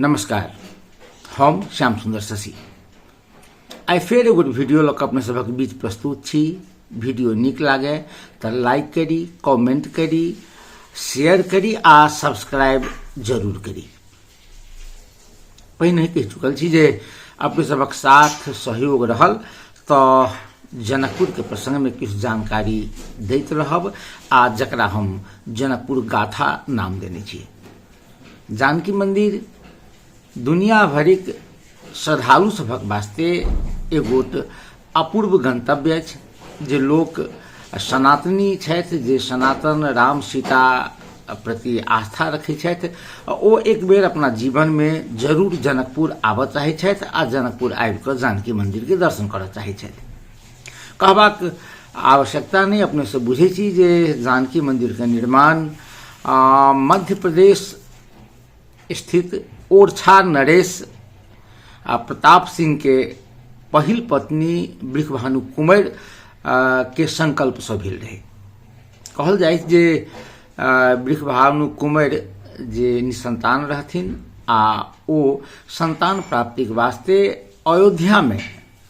नमस्कार, हम श्याम सुंदर शशि आइ फेर एगो वीडियो लऽ कऽ अपने सभक बीच प्रस्तुत छी। वीडियो नीक लागे तऽ लाइक करी, कमेंट करी, शेयर करी आ सब्सक्राइब जरूर करी। पहिने कहि चुकल छी जे अपने सभक साथ सहयोग रहल तऽ जनकपुरके प्रसंगमे किछु जानकारी दैत रहब आ जकरा हम जनकपुर गाथा नाम देने छी। जानकी मंदिर दुनिया भरिक श्रद्धालु सभक वास्ते एगोट अपूर्व गंतव्य अछि। जे लोक सनातनी छथि, जे सनातन राम सीता प्रति आस्था रखै छथि, ओ एक बेर अपना जीवनमे जरूर जनकपुर आबऽ चाहै छथि आ जनकपुर आबि कऽ जानकी मन्दिरके दर्शन करऽ चाहै छथि। कहबाक आवश्यकता नहि, अपने सब बुझै छी जे जानकी मन्दिरके निर्माण मध्य प्रदेश स्थित ओरछा नरेश आ प्रताप सिंह के पहिल पत्नी वृषभानु कुंवर के संकल्पसँ भेल रहै। कहल जाइ जे वृषभानु कुंवर जे निसंतान रहथिन आ ओ संतान प्राप्तिके वास्ते अयोध्यामे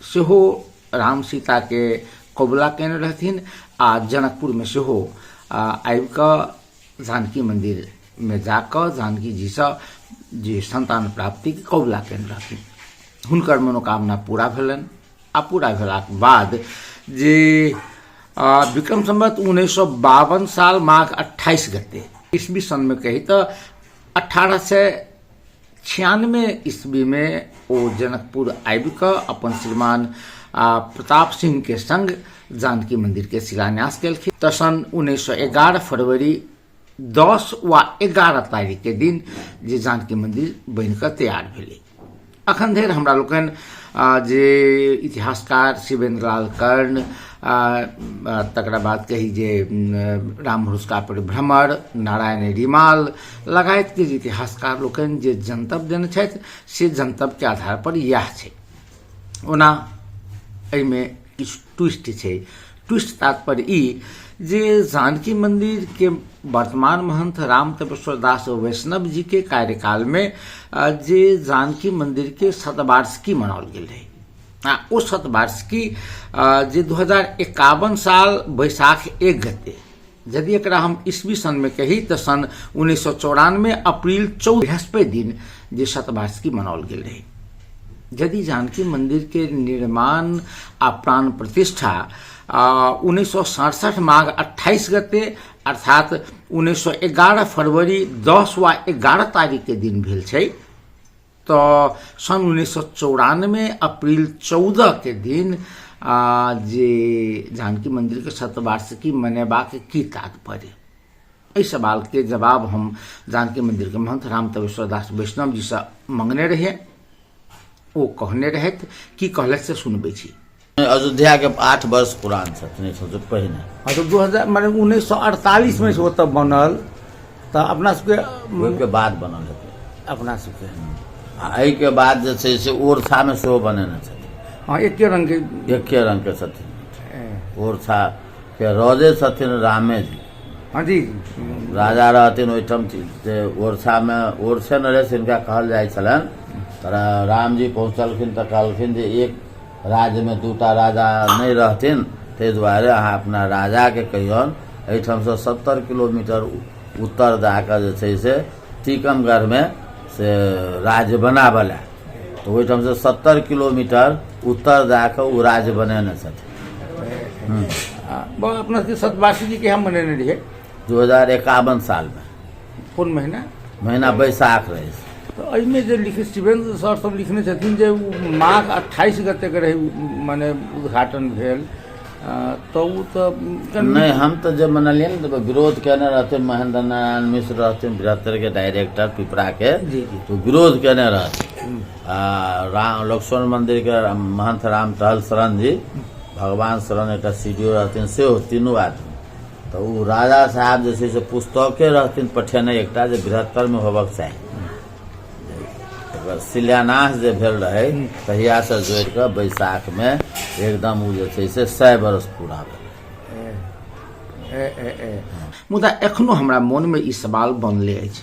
सेहो राम सीताके कबुला कयने रहथिन आ जनकपुरमे सेहो आबि कऽ जानकी मन्दिरमे जाकऽ जानकी जीसँ जे संतान प्राप्तिके कबुला कयने रहथिन। हुनकर मनोकामना पूरा भेलनि आ पूरा भेलाक बाद जे विक्रम संवत 1952 साल माघ 28 गते ईस्वी सनमे कही तऽ 1896 ईस्वीमे ओ जनकपुर आबि कऽ अपन श्रीमान प्रताप सिंहके संग जानकी मन्दिरके शिलान्यास केलखिन। तऽ सन 1911 फरवरी 10 वा 11 तारीखके दिन जे जानकी मन्दिर बनि कऽ तैयार भेलै। अखन धरि हमरा लोकनि जे इतिहासकार शिवेंद्र लाल कर्ण, तकरा बाद कही जे राम भरोसका परिभ्रमर, नारायण रिमाल लगायतके जे इतिहासकार लोकनि जे जनतब देने छथि से जनतबके आधार पर इएह छै। ओना एहिमे किछु ट्विस्ट छै। ट्विस्ट तात्पर्य ई जे जानकी मंदिर के वर्तमान महंत राम तपेश्वर दास वैष्णव जी के कार्यकाल में जे जानकी मंदिर के शतवार्षिकी मनाओल गेल रहे आ ओ शतवार्षिकी जे 2051 साल बैसाख 1 गते, यदि एकरा हम ईस्वी सन में कही तऽ सन 1994 अप्रैल 14 बृहस्पति दिन जे शतवार्षिकी मनाओल गेल रहे। यदि जानकी मंदिर के निर्माण आ प्राण प्रतिष्ठा 1967 माघ 28 गते अर्थात 1911 फरवरी 10 वा 11 तारीख के दिन भेल छै तऽ सन 1994 अप्रैल 14 के दिन जे जानकी मंदिर के शतवार्षिकी मनेबाक की तात्पर्य, एहि सवाल के जवाब हम जानकी मंदिर के महंत राम तवेश्वर दास वैष्णव जी से मंगने रहिए। ओ कहने रहथि, की कहलथि से सुनबै छी। अयोध्या के 8 वर्ष पुरान छथिन सबसे पहिने। हाँ, तो 2000 माने 1948 में ओतऽ बनल तऽ अपना सबके ओहिके बाद बनल हेतै अपना सबके। आ एहिके बाद जे छै से ओरछामे सेहो बनेने छथिन। हाँ, एके रंग के, एके रंग के छथिन। ओरछा के राजे छथिन रामे जी। हाँ जी, राजा रहथिन ओहिठाम से ओरछामे, ओरछे नरेश हिनका कहल जाइ छलनि। तऽ रामजी पहुँचलखिन तऽ कहलखिन जे एक राज्यमे दूटा राजा नहि रहथिन, ताहि दुआरे अहाँ अपना राजाके कहियौन एहिठामसँ 70 किलोमीटर उत्तर जाकऽ जे छै से टीकमगढ़मे से राज्य बनाबऽ लए। तऽ ओहिठामसँ 70 किलोमीटर उत्तर जाकऽ ओ राज्य बनेने छथिन। अपना सबके शतवार्षिकी के हम मनेने रहियै 2051 सालमे। कोन महीना? महीना बैसाख रहै। तऽ एहिमे जे लिख शिवेंद्र सर सब लिखने छथिन जे ओ माघ 28 गते के रहै माने उद्घाटन भेल, तऽ ओ तऽ नहि, हम तऽ जे मनलियै ने तऽ विरोध केने रहथिन महेंद्र नारायण मिश्र रहथिन बृहत्तर के डायरेक्टर पिपरा के, जी जी, तो विरोध केने रहथिन। आ राम लक्ष्मण मंदिर के महंत राम टहल शरण जी, भगवान शरण एकटा सी डी ओ रहथिन सेहो, तीनू आदमी। तऽ ओ राजा साहब जे छै से पुस्तके रहथिन पठेने एकटा जे बृहत्तरमे होबक चाही। एकर शिलान्यास जे भेल रहै तहियासँ जोड़ि कऽ बैसाखमे एकदम ओ जे छै से 100 बरस पूरा भेल। मुदा एखनो हमरा मोनमे ई सवाल बनले अछि।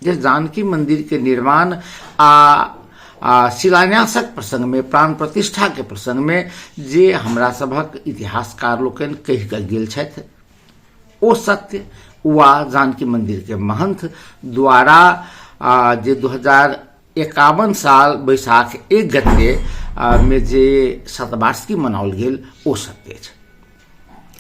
जे जानकी मंदिर के निर्माण आ शिलान्यासक प्रसंगमे, प्राण प्रतिष्ठाके प्रसंगमे जे हमरा सभक इतिहासकार लोकनि कहि कऽ गेल छथि ओ सत्य वा जानकी मंदिर के महंत द्वारा जे 2051 साल बैसाख 1 गते मे जे शतवार्षिकी मनाओल गेल ओ सत्य अछि।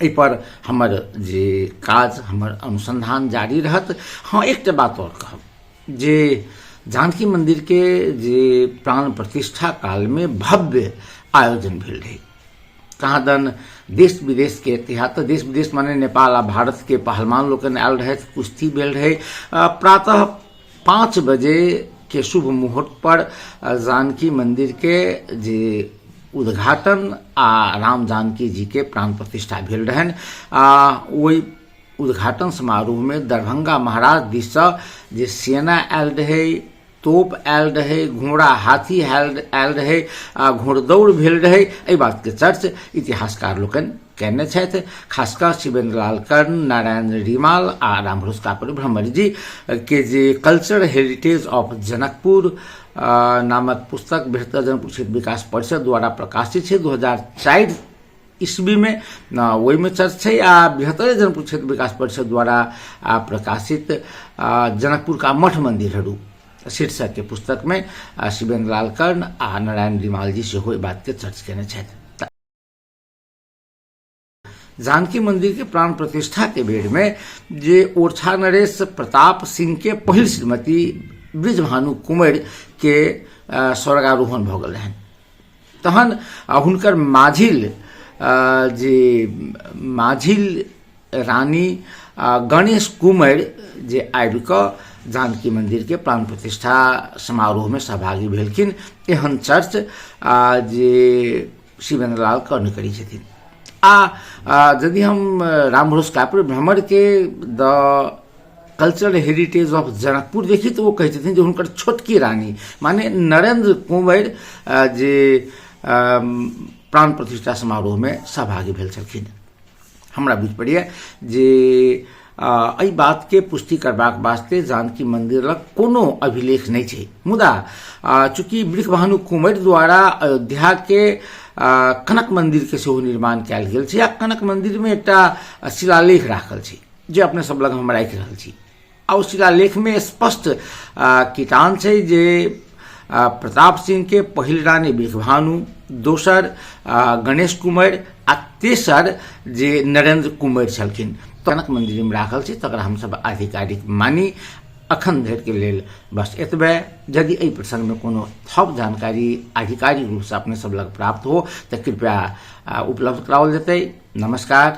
एहिपर हमर जे काज, हमर अनुसंधान जारी रहत। हँ, एकटा बात आओर कहब जे जानकी मंदिर के जे प्राण प्रतिष्ठा काल में भव्य आयोजन भेल रहे, कहाँ दन देश विदेश के इतिहास, तऽ देश विदेश माने नेपाल आ भारत के पहलवान लोकनि आयल रहथि, कुश्ती भेल रहे। प्रातः 5 बजे के शुभ मुहूर्त पर जानकी मंदिर के जे उद्घाटन आ राम जानकी जी के प्राण प्रतिष्ठा भेल रहनि, आ ओहि उद्घाटन समारोह में दरभंगा महाराज दिससँ जे सेना आयल रहै, तोप आयल रहै, घोड़ा हाथी आयल रहै आ घोड़दौड़ भेल रहै, एहि बातके चर्च इतिहासकार लोकनि कयने छथि। खास कऽ शिवेंद्र लाल कर्ण, नारायण रिमाल आ रामभरोस कापड़ि भ्रमर जी के जे कल्चर हेरिटेज ऑफ जनकपुर नामक पुस्तक बृहत्तर जनकपुर क्षेत्र विकास परिषद द्वारा प्रकाशित छै 2004 ईस्वीमे, ओहिमे चर्च छै। आ बृहत्तर जनकपुर क्षेत्र विकास परिषद द्वारा प्रकाशित जनकपुर का मठ मन्दिरहरू शीर्षक के पुस्तक में शिवेंद्र लाल कर्ण आ नारायण रिमाल जी सेहो एहि बात के चर्च केने छथि। जानकी मंदिर के प्राण प्रतिष्ठा के बेर में जे ओरछा नरेश प्रताप सिंह के पहिल श्रीमती ब्रिजभानु कुंवर के स्वर्गारोहण भऽ गेल रहनि, तहन हुनकर माझिल जे माझिल रानी गणेश कुंवर जे आबि कऽ जानकी मंदिर के प्राण प्रतिष्ठा समारोह में सहभागी भेलखिन, एहन चर्च जे शिवेंद्र लाल कर्ण करै छथिन। आ यदि हम रामभरोस कापड़ि भ्रमर के the cultural heritage of Janakpur देखी तऽ ओ कहै छथिन जे हुनकर छोटकी रानी माने नरेंद्र कुंवर जे प्राण प्रतिष्ठा समारोहमे सहभागी भेल छलखिन। हमरा बुझि पड़ैए जे एहि बातके पुष्टि करबाक वास्ते जानकी मन्दिर लग कोनो अभिलेख नहि छै, मुदा चूँकि वृषभानु कुंवर द्वारा अयोध्याके कनक मन्दिरके सेहो निर्माण कयल गेल छै आ कनक मन्दिरमे एकटा शिलालेख राखल छै जे अपने सब लग हम राखि रहल छी, आ ओ शिलालेखमे स्पष्ट किटान छै जे प्रताप सिंह के पहिल रानी वृषभानु, दोसर गणेश कुंवर आ तेसर जे नरेंद्र कुंवर छलखिन। कनक मंदिरमे राखल छै, तकरा हमसब आधिकारिक मानी। अखन धरिके लेल बस एतबे। यदि एहि प्रसंगमे कोनो थप जानकारी आधिकारिक रूपसँ अपने सब लग प्राप्त हो तऽ कृपया उपलब्ध कराओल जेतै। नमस्कार।